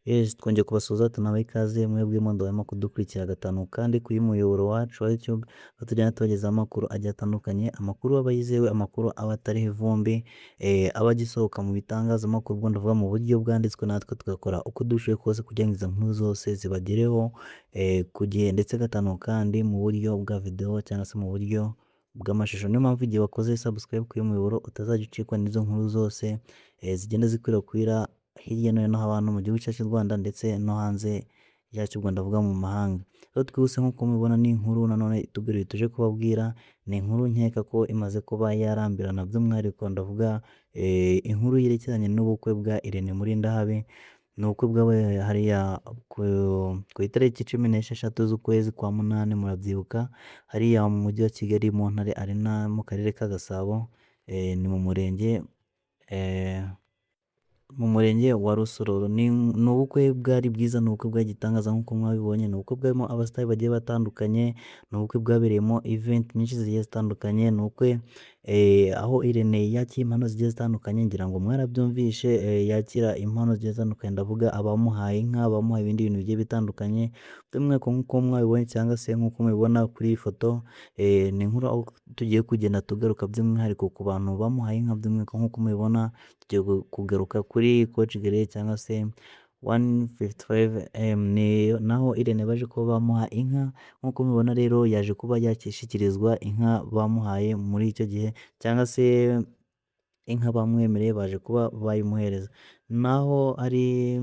Yes, twongeye kubasuhuza, tunabaha ikaze mwebwe mudahwema kudukurikira gatanu kandi kuri muyoboro wacu wa YouTube, aho tugenda tubagezaho amakuru agiye atandukanye, amakuru aba yizewe, amakuru aba atariho ivumbi, aba agisohoka mu bitangazamakuru, ubwo ndavuga mu buryo bwanditswe, natwe tugakora uko dushoboye kose kugira ngo izo nkuru zose zibagereho ku gihe, ndetse gatanu kandi mu buryo bwa video cyangwa se mu buryo bw'amashusho. Niyo mpamvu igihe wakoze subscribe kuri uyu muyoboro utazajya ucikwa n'izo nkuru zose zigenda zikwirakwira hirya no hino haba mu gihugu cyacu cy'u Rwanda ndetse no hanze yacyo, ubwo ndavuga mu mahanga. Rero twihuse, nk'uko mubibona, ni inkuru nanone itugaruye tuje kubabwira, ni inkuru nkeka ko imaze kuba yarambirana, by'umwihariko ndavuga inkuru yerekeranye n'ubukwe bwa Irene Murindahabi. Ni ubukwe bwabaye hariya ku itariki 16 z'ukwezi kwa munani, murabyibuka, hariya mu mujyi wa Kigali mu Ntare Arena mu karere ka Gasabo, ni mu murenge wa Rusororo. Ni ubukwe bwari bwiza, ni ubukwe bw'igitangaza nk'uko mwabibonye, ni ubukwe bwarimo abasitari bagiye batandukanye, ni ubukwe bwabereyemo event nyinshi zigiye zitandukanye, ni ubukwe aho Irene yakiriye impano zigiye zitandukanye, ngira ngo mwarabyumvishe, yakira impano zigiye zitandukanye, ndavuga abamuhaye inka, abamuhaye ibindi bintu bigiye bitandukanye, by'umwihariko nk'uko mwabibonye cyangwa se nk'uko mubibona kuri iyi foto, ni inkuru aho tugiye kugenda tugaruka by'umwihariko ku bantu bamuhaye inka, by'umwihariko nk'uko mubibona tugiye kugaruka kuri Coach Gael cyangwa se 155 AM, ni naho Irene baje kuba bamuha inka. Nk'uko mubibona rero, yaje kuba yakishyikirizwa inka bamuhaye muri icyo gihe, cyangwa se inka bamwemereye baje kuba bayimuhereza. Naho ari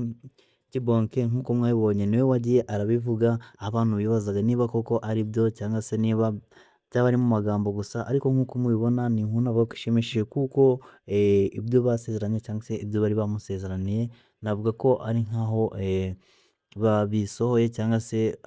Kibonke, nk'uko mwabibonye, niwe wagiye arabivuga, abantu bibazaga niba koko ari byo cyangwa se niba byaba ari mu magambo gusa, ariko nk'uko mubibona ni inkuru navuga ko ishimishije, kuko ibyo basezeranye cyangwa se ibyo bari bamusezeraniye navuga ko ari nkaho babisohoye, cyangwa se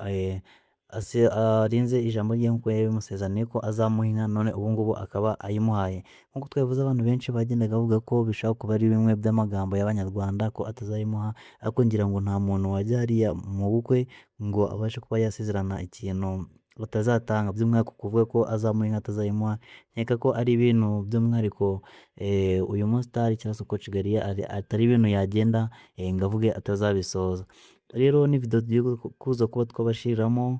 arinze ijambo rye nk'uko yari yabimusezeraniye ko azamuha inka, none ubu ngubu akaba ayimuhaye. Nk'uko twabivuze, abantu benshi bagendaga bavuga ko bishobora kuba ari bimwe by'amagambo y'Abanyarwanda ko atazayimuha, ariko ngira ngo nta muntu wajya hariya mu bukwe ngo abashe kuba yasezerana ikintu batazatanga, by'umwihariko kuvuga ko azamuha inka atazayimuha, nkeka ko ari ibintu by'umwihariko uyu musitari cyangwa se Coach Gael atari ibintu yagenda ngo avuge atazabisohoza. Rero ni video tugiye kuza kuba twabashiriramo,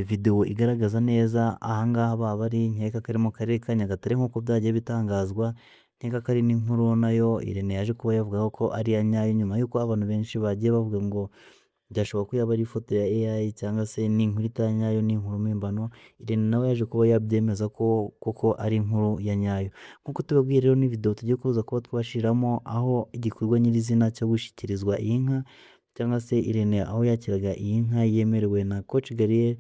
video igaragaza neza ahangaha baba bari, nkeka ko ari mu karere ka Nyagatare nk'uko byagiye bitangazwa, nkeka ko ari n'inkuru nayo Irene yaje kuba yavugaho ko ari iya nyayo, nyuma y'uko abantu benshi bagiye bavuga ngo byashoboka ko yaba ari ifoto ya AI cyangwa se ni inkuru itari nyayo, ni inkuru mpimbano. Irene nawe yaje kuba yabyemeza ko koko ari inkuru ya nyayo. Nk'uko tubabwiye rero, ni video tugiye kuza kuba twashyiramo aho igikorwa nyirizina cyo gushyikirizwa iyi nka, cyangwa se Irene aho yakiraga iyi nka yemerewe na Coach Gael,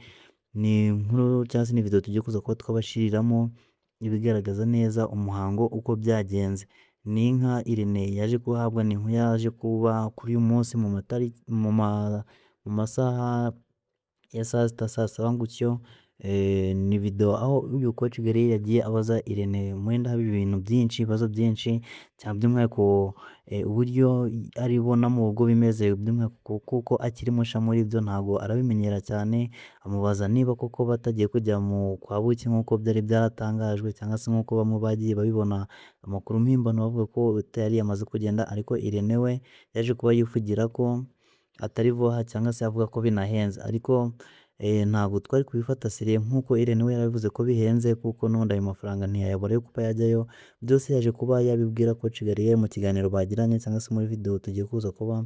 ni inkuru cyangwa se ni video tugiye kuza kuba twabashiriramo ibigaragaza neza umuhango uko byagenze. Ni inka Irene yaje guhabwa, ni inkuru yaje kuba kuri uyu munsi mu masaha ya saa sita, saa saba gutyo. Ni video aho uyu Coach Gael yagiye abaza Irene Murindahabi ibintu byinshi, ibibazo byinshi cyane, by'umwihariko uburyo aribonamo ubwo bimeze, by'umwihariko kuko akiri mushya muri byo, ntabwo arabimenyera cyane, amubaza niba koko batagiye kujya mu kwa buki nk'uko byari byaratangajwe, cyangwa se nk'uko bamwe bagiye babibona amakuru mpimbano bavuga ko yari yamaze kugenda, ariko Irene we yaje kuba yivugira ko atari vuba, cyangwa se avuga ko binahenze, ariko ntabwo twari kubifata sérieux nk'uko Irene we yarabivuze ko bihenze, kuko n'ubundi ayo mafaranga ntiyayabura yo kuba yajyayo. Byose yaje kuba yabibwira Coach Gael mu kiganiro bagiranye, cyangwa se muri video tugiye kuza kuba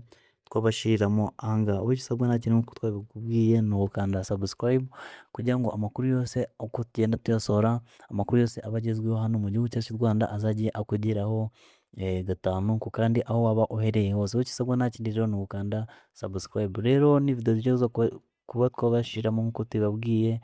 twabashiriramo ahangaha. Wowe icyo usabwa nta kindi, nk'uko twabikubwiye, ni ugukanda subscribe kugira ngo amakuru yose uko tugenda tuyasohora, amakuru yose aba agezweho hano mu gihugu cyacu cy'u Rwanda azajye akugeraho gatanu ku kandi aho waba uherereye hose. Wowe icyo usabwa nta kindi rero ni ugukanda subscribe. Rero ni video tugiye kuza kuba twabashyiramo nk'uko tubabwiye,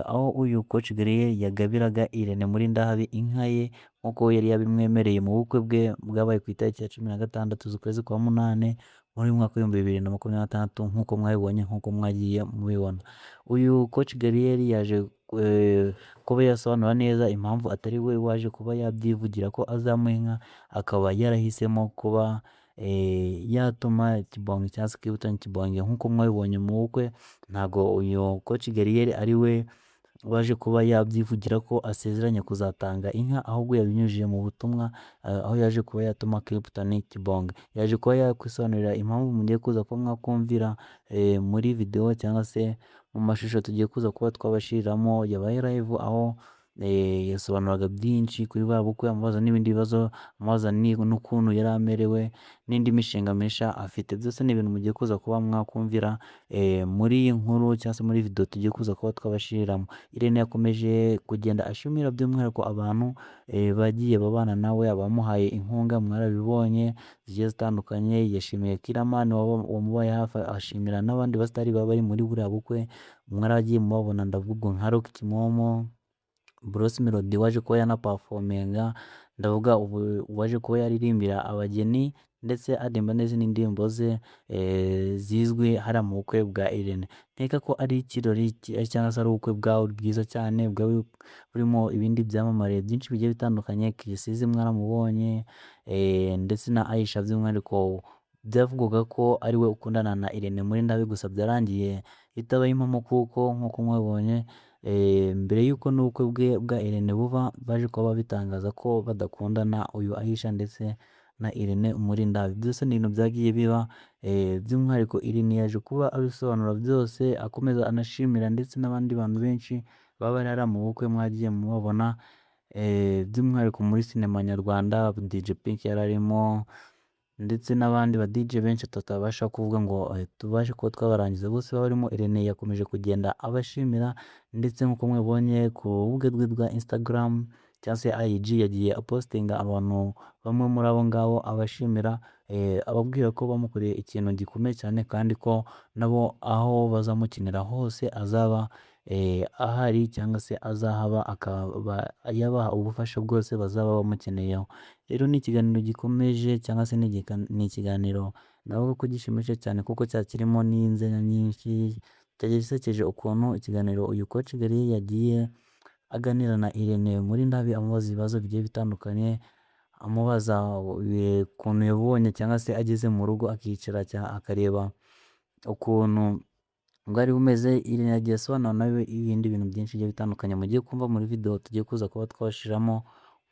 aho uyu Coach Gael yagabiraga Irene Murindahabi inka ye nk'uko yari yabimwemereye mu bukwe bwe bwabaye ku itariki ya 16 z'ukwezi kwa munani muri uyu mwaka w'2026, nk'uko mwabibonye, nk'uko mwagiye mubibona. Uyu Coach Gael yaje kuba yasobanura neza impamvu atari we waje kuba yabyivugira ko azamuha inka, akaba yarahisemo kuba yatuma Kibonke cyangwa se Clapton Kibonke. Nk'uko mwabibonye mu bukwe, ntabwo uyu Coach Gael ari we. waje kuba yabyivugira ko asezeranye kuzatanga inka, ahubwo yabinyujije mu butumwa aho yaje kuba yatuma Clapton Kibonge. Yaje kuba yakwisobanurira impamvu mugiye kuza kuba mwakumvira muri video cyangwa se mu mashusho tugiye kuza kuba twabashiriramo yabaye live, aho yasobanuraga byinshi kuri bwa bukwe, amubaza n'ibindi bibazo, amubaza n'ukuntu yari amerewe n'indi mishinga mishya afite. Byose ni ibintu mugiye kuza kuba mwakumvira muri iyi nkuru cyangwa se muri video tugiye kuza kuba twabashiriramo. Irene yakomeje kugenda ashimira by'umwihariko abantu bagiye babana nawe, abamuhaye inkunga mwarabibonye zigiye zitandukanye. Yashimiye Killaman wamubaye hafi, ashimira n'abandi basitari baba bari muri buriya bukwe mwaragiye mubabona, ndavuga nka Rocky Kimomo, Bruce Melody waje kuba yanaperforminga, ndavuga ubu waje kuba yaririmbira abageni ndetse aririmba n'izindi ndirimbo ze zizwi hariya mu bukwe bwa Irene. Nkeka ko ari ikirori cyangwa se ari ubukwe bwawe bwiza cyane bwari burimo ibindi byamamare byinshi bigiye bitandukanye. Kisizi mwaramubonye ndetse na Aisha by'umwihariko byavugwaga ko ariwe ukundana na Irene Murindahabi, gusa byarangiye bitabaye impamo kuko nk'uko mwabibonye mbere y'uko n'ubukwe bwe bwa Irene buba, baje kuba babitangaza ko badakundana, uyu Aisha ndetse na Irene Murindahabi. Byose ni ibintu byagiye biba by'umwihariko Irene yaje kuba abisobanura byose, akomeza anashimira ndetse n'abandi bantu benshi baba bari hariya mu bukwe mwagiye mubabona by'umwihariko muri sinema nyarwanda DJ Pink yari arimo ndetse n'abandi ba DJ benshi tutabasha kuvuga ngo tubashe kuba twabarangiza bose baba barimo. Irene yakomeje kugenda abashimira ndetse nk'uko mwabibonye ku rubuga rwe rwa Instagram cyangwa se IG, yagiye apostinga abantu bamwe muri abo ngabo abashimira, ababwira ko bamukoreye ikintu gikomeye cyane kandi ko nabo aho bazamukenera hose azaba ahari cyangwa se azahaba, akaba yabaha ubufasha bwose bazaba bamukeneyeho. Rero ni ikiganiro gikomeje cyangwa se ni ikiganiro navuga ko gishimishije cyane kuko cyari kirimo n'inzenya nyinshi, cyari gisekeje ukuntu ikiganiro uyu Coach Gael yagiye aganira na Irene Murindahabi amubaza ibibazo bigiye bitandukanye, amubaza ukuntu yabonye cyangwa se ageze mu rugo akicara akareba ukuntu bwari bumeze. Irene yagiye asobanura nawe ibindi bintu byinshi bigiye bitandukanye mugiye kumva muri video tugiye kuza kuba twashiramo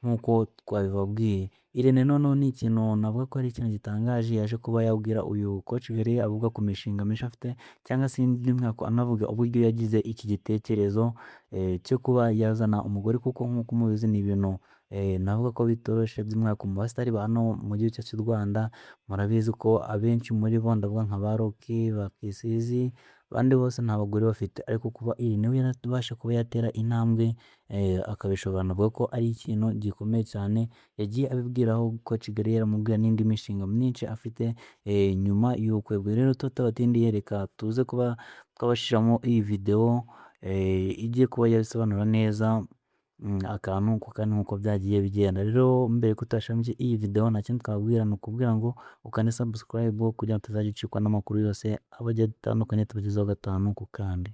nk'uko twabibabwiye. Irene noneho ni ikintu navuga ko ari ikintu gitangaje yaje kuba yabwira uyu Coach Gael avuga ku mishinga myinshi afite cyangwa se by'umwihariko anavuga uburyo yagize iki gitekerezo cyo kuba yazana umugore, kuko nk'uko mubizi ni ibintu navuga ko bitoroshye by'umwihariko mu basitari ba hano mu gihugu cyacu cy'u Rwanda. Murabizi ko abenshi muri bo ndavuga nka ba Rocky, ba Kisizi, abandi bose nta bagore bafite, ariko kuba Irene we yarabasha kuba yatera intambwe akabishobora, navuga ko ari ikintu gikomeye cyane. Yagiye abibwiraho Coach Gael, aramubwira n'indi mishinga myinshi afite nyuma y'ubukwe bwe. Rero tutabatindiye reka tuze kuba twabashiramo iyi video igiye kuba yabisobanura neza akantu ku kandi nk'uko byagiye bigenda. Rero mbere ko tutashambye iyi video nta kindi twababwira, ni ukubwira ngo ukande subscribe kugira ngo utazajya ucikwa n'amakuru yose aba agiye atandukanye tubagezaho gatanu ku kandi.